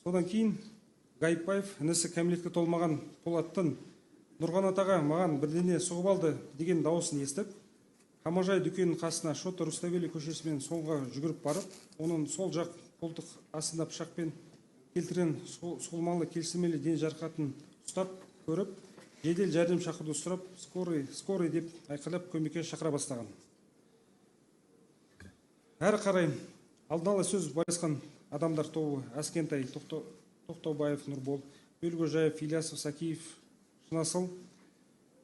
Содан кейін Ғайыпбаев інісі кәмелетке толмаған Полаттың «Нұрғанат аға, маған бірдеңе соғып алды» деген дауысын естіп, Қамажай дүкенінің қасына Шота Руставели көшесімен соңға жүгіріп барып, оның сол жақ қолтық астында пышақпен келтірген сұғылмалы келісілмелі дене жарақатын ұстап көріп, жедел жәрдем шақыруды сұрап, «Скорый, скорый» деп айқайлап, көмекке шақыра бастаған. Әрі қарай алдын ала сөз байласқан адамдар тобы Әскентай, Тоқтаубаев Нұрбол, Белгожаев Ильясов, Сакиев Шынасыл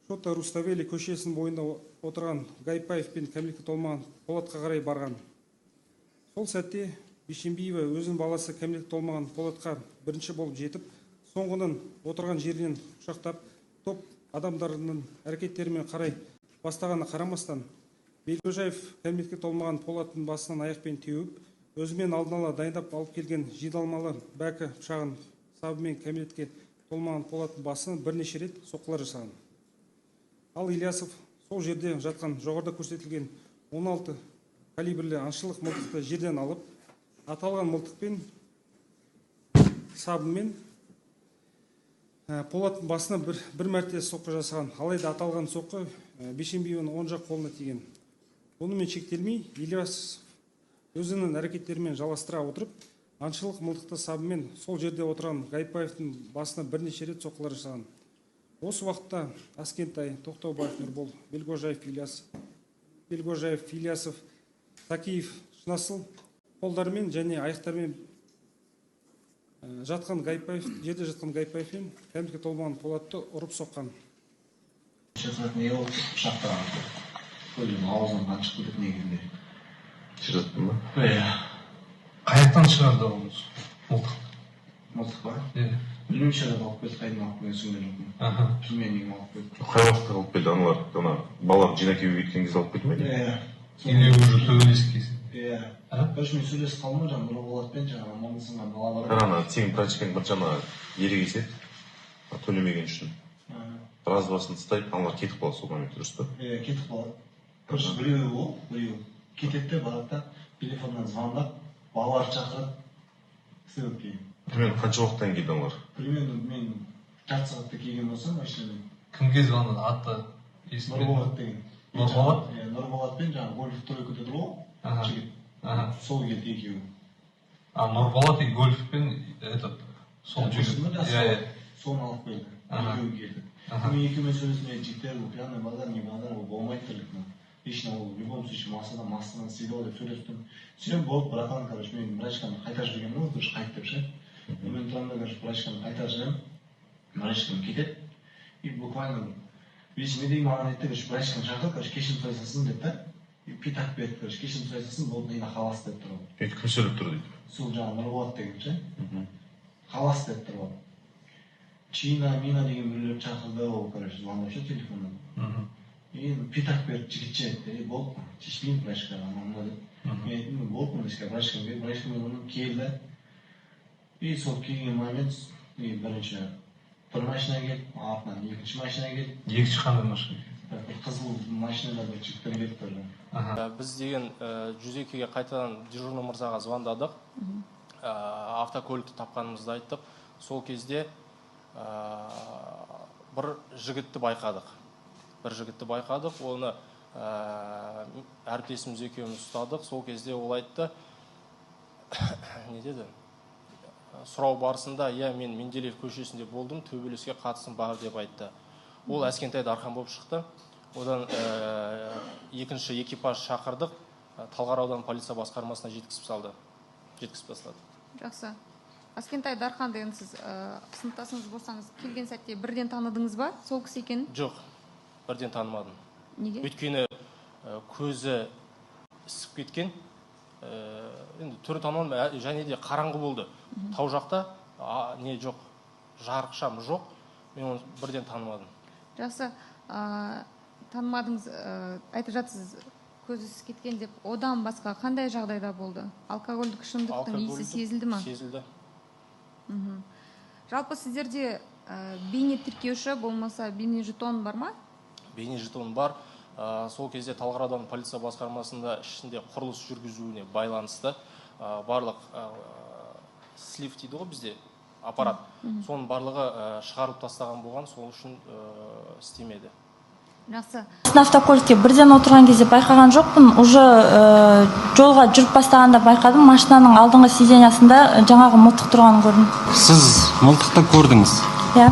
Шота Руставели көшесінің бойында отырған Ғайыпбаев пен кәмелетке толмаған Полатқа қарай барған. Сол сәтте Бишімбиева өзінің баласы кәмелетке толмаған Полатқа бірінші болып жетіп, соңғының отырған жерінен құшақтап, топ адамдарының әрекеттерімен қарай бастағанына қарамастан, Белгожаев кәмелетке толмаған Полаттың басынан аяқпен теуіп, өзімен алдын ала дайындап алып келген жидалмалы бәкі пышағын сабымен кәмелетке толмаған Полаттың басына бірнеше рет соққылар жасаған. Ал Ильясов сол жерде жатқан жоғарыда көрсетілген 16 калибрлі аңшылық мылтықты жерден алып, аталған мылтықпен сабымен Полаттың басына бір мәрте соққы жасаған. Алайда аталған соққы Бейшенбиеваның оң жақ қолына тиген. Бұнымен шектелмей, Ильясов өзінің әрекеттерімен жалғастыра отырып, аңшылық мылтықты сабымен сол жерде отырған Ғайыпбаевтың басына бірнеше рет соққылар жасаған. Осы уақытта Аскентай, Тоқтаубаев Нұрбол, Белгожаев Ильяс, Белгожаев Ильясов, Такиев Шынасыл қолдарымен және аяқтарымен жатқан Ғайыпбаев, жерде жатқан Ғайыпбаев пен кәмелетке толмаған Полатты ұрып соққан. Шерзат не болды, пышақтаған, көзім аузынан қан шығып кетеді негізінде. Шерзаттың ба? Иә. Қай жақтан шығарды ол мылтық? Мылтық па? Иә. Білмеймін, Шерзат алып келді, қайдан алып келгенін түсінген жоқпын. Білмеймін, неге алып келді. Қай уақытта алып келді аналар? Ана балалар жинап келуге кеткен кезде алып келді ме? Иә. Или уже төбелесіп келсін? Иә. А? Короче, мен сөйлесіп қалдым ғой жаңағы Нұрболатпен, жаңағы маңызыңа бала бар. Ана сенің прачкаң бір жаңа ерегеседі төлемеген үшін, біраз басын тастайды, аналар кетіп қалады сол моментте, дұрыс па? Иә, кетіп қалады. Короче, біреуі ол, біреуі кетеді де, барады да, телефоннан звондап, балаларды шақырады себепке. Примерно қанша уақыттан келді аналар? Примерно мен жарты сағатта келген болсам машинамен. Кімге звондады, аты есіңде? Нұрболат деген. Нұрболат? Иә, Нұрболат пен жаңағы Гольф тройкада тұр ғой жігіт. Сол келді екеуі. А, Нұрболат и гольфпен этот сол жігіт. Иә. Иә. Соны алып келді. Екеуі келді. Мен екеуімен сөйлестім: «Ей, жігіттер, бұл пьяный базар, не базар, ол болмайды тірлік мынау. Лично ол в любом случае масадан масадан істейді ғой», — деп сөйлестім. Все, болды, братан. Короче, мен брачканы қайтарып жібергенмін ғой, короче, қайт деп ше. Мен тұрамын да, короче, брачканы қайтарып жіберемін, брачкам кетеді. И буквально 5 минут дейін маған айтты: «Короче, брачканы шақыр, короче, кешірім сұрай салсын», — деп та. И пятак берді, короче, кешірім сұрай салсын, болды, енді халас деп тұр ғой. Өйтіп кім сөйлеп тұр дейді? Сол жаңағы Нұрболат деген ше. Халас деп тұр ғой. Чина Мина деген біреулерді шақырды ол, короче, звондап ше телефоннан. И пятак берді жігітше. Айтты: «Ей, болды, тиіспеймін брачкаға, анау мынау», — деп. Мен айттым: «Болды, мындайға брачкам бер». Брачкамен келді. И сол келген момент и бірінші бір машина келді, артынан екінші машина келді. Екінші қандай машина? Бір қызыл машинада бір жігіттер келді тоже. Біз деген 102-ге қайтадан дежурный мырзаға звондадық. Автокөлікті тапқанымызды айттық. Сол кезде бір жігітті байқадық, бір жігітті байқадық. Оны әріптесіміз екеуміз ұстадық. Сол кезде ол айтты, не деді, сұрау барысында: «Иә, мен Менделеев көшесінде болдым, төбелеске қатысым бар», — деп айтты. Ол Әскентай Дархан болып шықты. Одан екінші экипаж шақырдық, Талғар ауданы полиция басқармасына жеткізіп салды, жеткізіп тастады. Жақсы. Аскентай Дархан деген сіз сыныптасыңыз болсаңыз, келген сәтте бірден таныдыңыз ба сол кісі екенін? Жоқ, бірден танымадым. Неге? Өйткені көзі ісіп кеткен, енді түрін танымадым. Және де қараңғы болды тау жақта, не жоқ, жарық шам жоқ, мен оны бірден танымадым. Жақсы. Танымадыңыз, айтып жатсыз көзі ісіп кеткен деп. Одан басқа қандай жағдайда болды? Алкогольдік ішімдіктің иісі сезілді ма? Сезілді. Жалпы сіздерде бейне тіркеуші болмаса бейне жетон бар ма? Бейне жетон бар. Сол кезде Талғар ауданы полиция басқармасында ішінде құрылыс жүргізуіне байланысты барлық Слив дейді ғой бізде, аппарат, соның барлығы шығарылып тастаған болған, сол үшін істемеді. Жақсы. Автокөлікке бірден отырған кезде байқаған жоқпын. Уже жолға жүріп бастағанда байқадым, машинаның алдыңғы сиденьясында жаңағы мылтық тұрғанын көрдім. Сіз мылтықты көрдіңіз? Иә.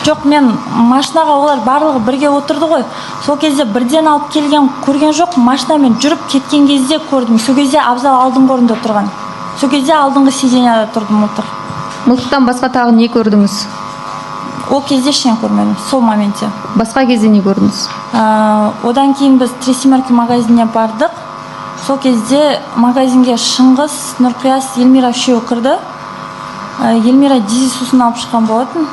Жоқ, мен машинаға олар барлығы бірге отырды ғой, сол кезде бірден алып келген көрген жоқ, машинамен жүріп кеткен кезде көрдім. Сол кезде Абзал алдыңғы орында тұрған, сол кезде алдыңғы сиденьяда тұрды мылтық. Мылтықтан басқа тағы не көрдіңіз? Ол кезде ештеңе көрмедім сол моментте. Басқа кезде не көрдіңіз? Одан кейін біз Три семерки магазиніне бардық. Сол кезде магазинге Шыңғыс, Нұрқияс, Эльмира үшеуі кірді. Эльмира Дизи сусын алып шыққан болатын.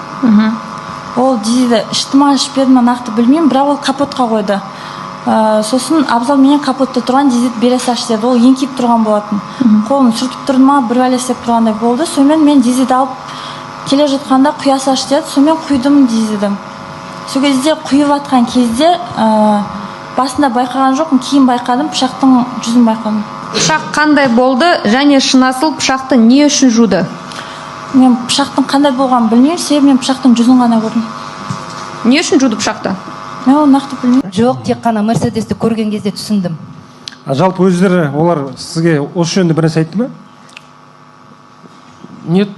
Ол Дизиді ішті ма, ішпеді ма, нақты білмеймін, бірақ ол капотқа қойды. Сосын Абзал менен капотта тұрған Дизиді бере салшы деді. Ол еңкейіп тұрған болатын, қолын сүртіп тұрды ма, бір бәле істеп тұрғандай болды. Сонымен мен Дизиді алып келе жатқанда құя салшы деді. Сонымен құйдым Дизиді. Сол кезде құйып жатқан кезде басында байқаған жоқпын, кейін байқадым, пышақтың жүзін байқадым. Пышақ қандай болды және Шынасыл пышақты не үшін жуды? Мен пышақтың қандай болғанын білмеймін, себебі мен пышақтың жүзін ғана көрдім. Не үшін жуды пышақты? Мен оны нақты білмеймін. Жоқ, тек қана Мерседесті көрген кезде түсіндім. А жалпы өздері олар сізге осы жөнінде бір нәрсе айтты ма? Нет.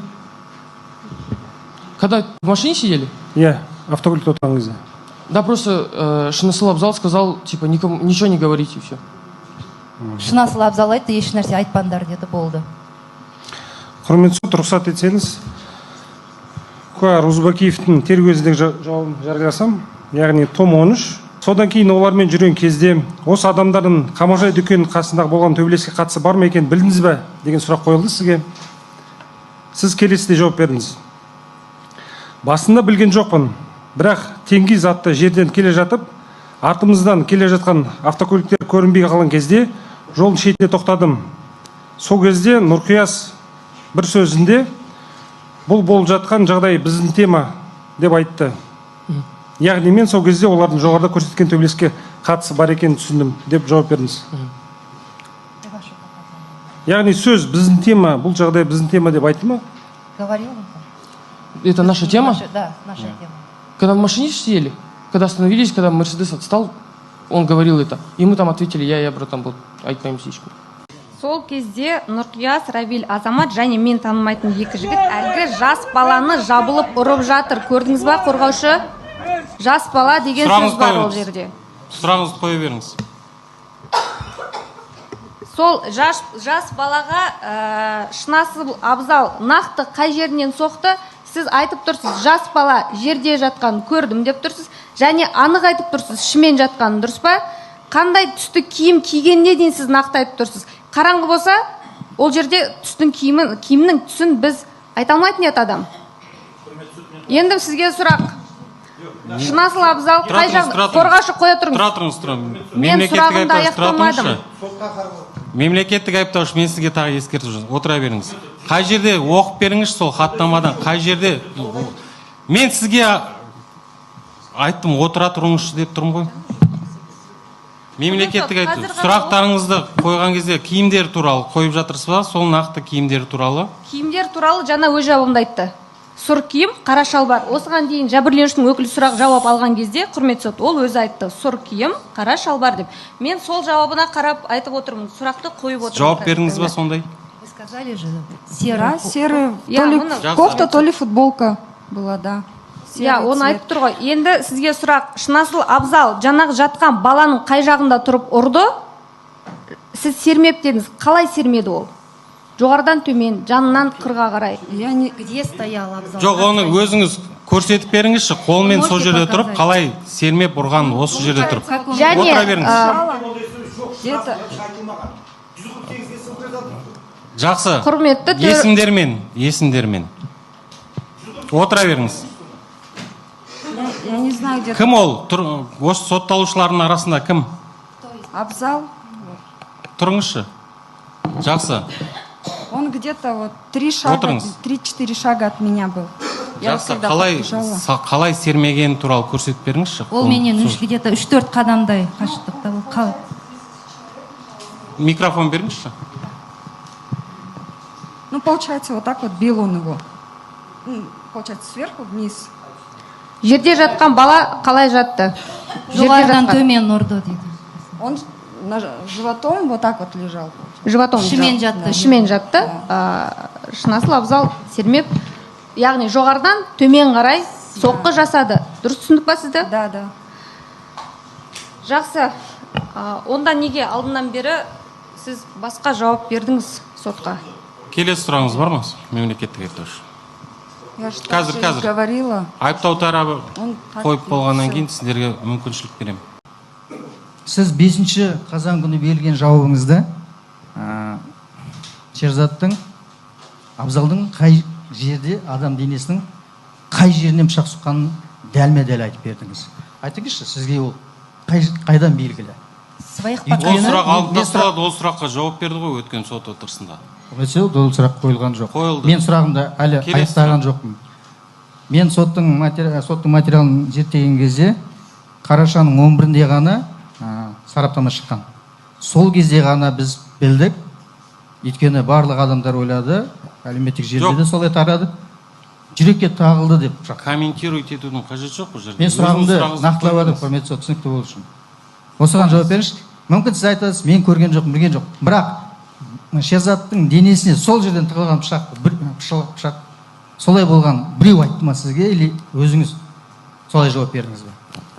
Когда в машине сидели? Иә, автокөлікте отырған кезде. Да, просто Шынасыл Абзал сказал, типа, никому ничего не говорите, и все. Шынасыл Абзал айтты, еш нәрсе айтпаңдар деді, болды. Құрметті сот, рұқсат етсеңіз, куә Розыбакиевтің тергеу кезіндегі жауабын жарияласам, яғни том 13. Содан кейін олармен жүрген кезде осы адамдардың Қамажай дүкенінің қасындағы болған төбелеске қатысы бар ма екенін білдіңіз бе деген сұрақ қойылды сізге. Сіз келесідей жауап бердіңіз: басында білген жоқпын, бірақ Тенгиз атты жерден келе жатып, артымыздан келе жатқан автокөліктер көрінбей қалған кезде жолдың шетіне тоқтадым. Сол кезде Нұрқияс бір сөзінде бұл болып жатқан жағдай біздің тема деп айтты, яғни мен сол кезде олардың жоғарыда көрсеткен төбелеске қатысы бар екенін түсіндім деп жауап бердіңіз. Яғни сөз біздің тема, бұл жағдай біздің тема деп айтты ма? Говорил он там? Это наша тема? Да, наша тема. Когда в машине сидели, когда остановились, когда Мерседес отстал, он говорил это. И мы там ответили: я, братан, был, айтпаймыз ешкім. Сол кезде Нұрқияс, Равиль, Азамат және мен танымайтын екі жігіт әлгі жас баланы жабылып ұрып жатыр. Көрдіңіз ба, қорғаушы? Жас бала деген сөз Сұрағыңызды бар ол қойыңыз. жерде. Сұрағыңызды қоя беріңіз. Сол жас балаға Шынасыл Абзал нақты қай жерінен соқты? Сіз айтып тұрсыз, жас бала жерде жатқанын көрдім деп тұрсыз және анық айтып тұрсыз ішімен жатқанын, дұрыс па? Қандай түсті киім кигеніне дейін сіз нақты айтып тұрсыз. Қараңғы болса, ол жерде түстің киімін, киімнің түсін біз айта алмайтын еді адам. Енді сізге сұрақ: Шынасыл Абзал Тұра қай тұрыңыз, жақ тұра тұрыңыз. Қорғашы, қоя тұрыңыз. Тұра тұрыңыз, тұра. Мен Мемлекеттік сұрағымды айыптаушы, тұра аяқтамадым. тұрыңызшы. Мемлекеттік айыптаушы, мен сізге тағы ескертіп жүрмін, отыра беріңіз. Қай жерде, оқып беріңізші сол хаттамадан, қай жерде? Мен сізге айттым, отыра тұрыңызшы деп тұрмын ғой. Мемлекеттік Қазір айыптау, ғана сұрақтарыңызды қойған кезде киімдер туралы қойып жатырсыз ба? Сол нақты киімдер туралы. Киімдер туралы жаңа өз жауабымда айтты: сұр киім, қара шалбар. Осыған дейін жәбірленушінің өкілі сұрақ жауап алған кезде, құрметті сот, ол өзі айтты сұр киім, қара шалбар деп. Мен сол жауабына қарап айтып отырмын, сұрақты қойып отырмын Жауап қазіргі бердіңіз ба таңда. сондай? Вы сказали же, серый. Да, серый, Я, то ли оны- кофта, то ли футболка была, да. Иә, Серый оны цвет. айтып тұр ғой. Енді сізге сұрақ: Шынасыл Абзал жаңағы жатқан баланың қай жағында тұрып ұрды? Сіз сермеп дедіңіз, қалай сермеді ол? Жоғарыдан төмен, жанынан қырға қарай? Я не. Где стоял Абзал? Жоқ, оны өзіңіз көрсетіп беріңізші, қолмен сол Можете жерде тұрып показать? қалай сермеп ұрғанын, осы жерде тұрып. Как он- Және Отыра беріңіз. Где-то Жақсы. Құрметті Есімдермен, есімдермен. Отыра беріңіз. Я не знаю, где. Кім ол? Тұр, осы сотталушылардың арасында кім? Абзал. Тұрыңызшы. Жақсы. Он где-то вот три шага, Отырыңыз. три-четыре шага от меня был. Я Жақсы, когда қалай подбежала. Қалай сермегені туралы көрсетіп беріңізші. Ол менен где-то 3-4 қадамдай қашықтықта был. Микрофон беріңізші. Ну, получается, вот так вот бил он его. Получается, сверху вниз. Жерде жатқан бала қалай жатты? Жерде Жоғарыдан жатқан. Төмен ұрды дейді. Он животом вот так вот лежал. Животом. Ішімен жатты. Ішімен жатты. Шынасыл Абзал сермеп, яғни жоғарыдан төмен қарай соққы жасады. Дұрыс түсіндік па сізді? Да. Жақсы. Онда неге алдынан бері сіз басқа жауап бердіңіз сотқа? Келесі сұрағыңыз бар ма, мемлекеттік айыптаушы? Я же Қазір, так же и қазір. говорила. Айыптау тарабы Он так қойып и болғаннан всё. кейін сіздерге мүмкіншілік беремін. Сіз 5 қазан күні берілген жауабыңызда Шерзаттың, Абзалдың қай жерде, адам денесінің қай жерінен пышақ сұққанын дәлме дәл айтып бердіңіз. Айтыңызшы, сізге ол қайдан белгілі? Своих Ол Өйткені сұрақ алып мен сұрақ- тасталады. Ол сұраққа жауап берді ғой өткен сот отырысында. Құрметті, ол сұрақ қойылған жоқ. Қойылды. Мен сұрағымды әлі Келесі. аяқтаған жоқпын. Мен соттың материалын зерттеген кезде қарашаның 11-інде ғана сараптама шыққан. Сол кезде ғана біз білдік, өйткені барлық адамдар ойлады, әлеуметтік желіде Жоқ. де солай тарады, жүрекке тағылды деп пышақ. Комментировать етудің қажеті жоқ бұл жерде. Мен Өзіңіз сұрағымды сұрағыңызды нақтылап жатырмын, қойдыңыз. құрметті сот, түсінікті болу үшін. Осыған жауап беріңізші. Мүмкін, сіз айтасыз, мен көрген жоқпын, білген жоқпын, бірақ Шерзаттың денесіне сол жерден тығылған пышақ, бір пышақ солай болған, біреу айтты ма сізге или өзіңіз солай жауап бердіңіз бе?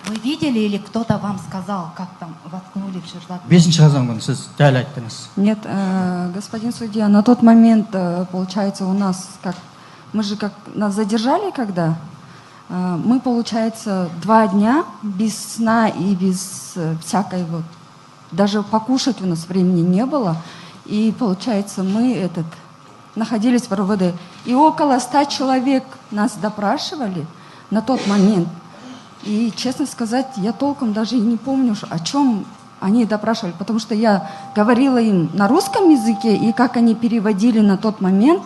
Вы видели или кто-то вам сказал, как там воткнули в Шерзат? 5 қазан күні сіз дәл айттыңыз. Нет, господин судья, на тот момент, получается, у нас как... Мы же как... Нас задержали когда? Мы, получается, 2 дня без сна и без всякой вот... Даже покушать у нас времени не было. И, получается, мы находились в РОВД. И около 100 человек нас допрашивали на тот момент. И, честно сказать, я толком даже и не помню, о чем они допрашивали, потому что я говорила им на русском языке, и как они переводили на тот момент,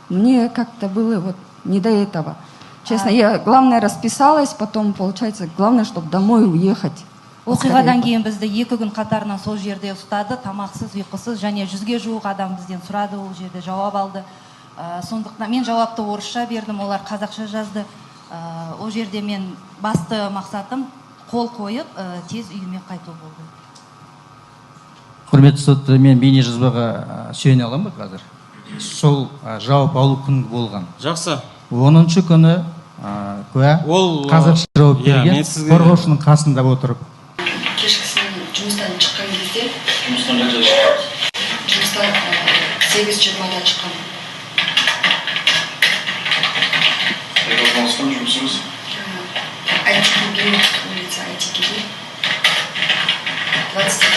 мне как-то было вот не до этого. Честно, я, главное, расписалась, потом, получается, главное, чтобы домой уехать. Оқиғадан кейін бізді 2 күн қатарынан сол жерде ұстады, тамақсыз, ұйқысыз, және 100-ге жуық адам бізден сұрады, ол жерде жауап алды. Сондықтан мен жауапты орысша бердім, олар қазақша жазды. Ол жерде мен басты мақсатым қол қойып, тез үйіме қайту болды. Құрметті сот, мен бейнежазбаға сүйене аламын ба қазір? Сол жауап алу күні болған. Жақсы. 10-күні куә Ол, қазақша жауап иә, берген, мен сізге- қорғаушының қасында отырып. Кешкісін жұмыстан шыққан кезде. Жұмыстан қаншада шықтыңыз? Жұмыстан 8:20-да шыққан. Қайда орналасқан жұмысыңыз? Айтеке би, улица Айтеке би, 21.